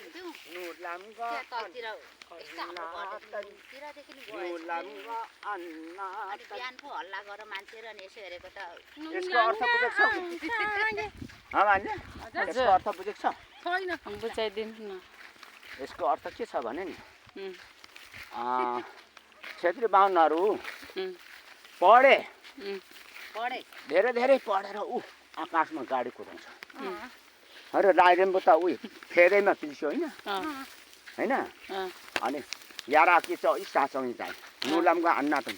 हिँड्थ्यौँ नुलामको तलतिर यस्तो हाम्रो घरतिरदेखि गयो नुलामको अन्ना अनि बिहान पो हल्ला गरेर मान्छे र यसो हेरेको त यसको अर्थ बुझेको छौ भान्जा यसको अर्थ बुझेको छ छैन बुझाइदिनु न यसको अर्थ के छ भने नि क्षेत्री बाहुनहरू पढे धेरै धेरै पढेर आकाशमा गाडी कुदाउँछ र राईरेम्बो त फेदैमा पिल्स्यो होइन अनि यारा के छ साँचौँ चाहिँ नुलामको अन्ना त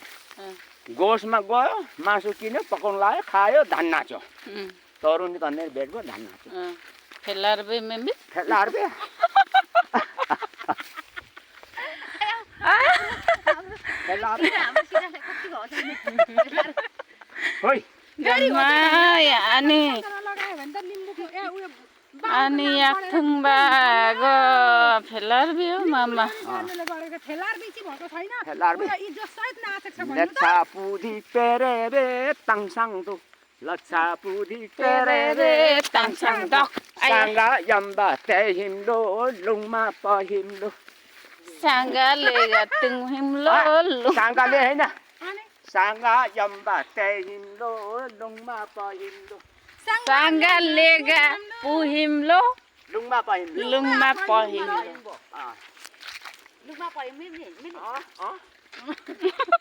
गोठमा गयो मासु किन्यो पकाउनु लाग्यो खायो धान नाच्यो तरुनी भन्ने भेट भयो धान नाच्यो फेलारबे मेमी फेलारबे अनि याक्थुङ बागो फेलारबे हो मामा लच्छा पुधी पेरेरे ताङसाङ दु लच्छा पुधी पेरेरे ताङसाङ दक साङ्गा यम्बा ते हिम्लो लुङमा पहिम्लो साङ्गाले गतिङ हिम्लो साङ्गाले हैन साङ्गा यम्बा ते हिम्लो लुङमा पहिम्लो साङ्गाले गा पुहिम्लो लुङमा पहिम्लो लुङमा पहिम्लो लुङमा पऱ्यो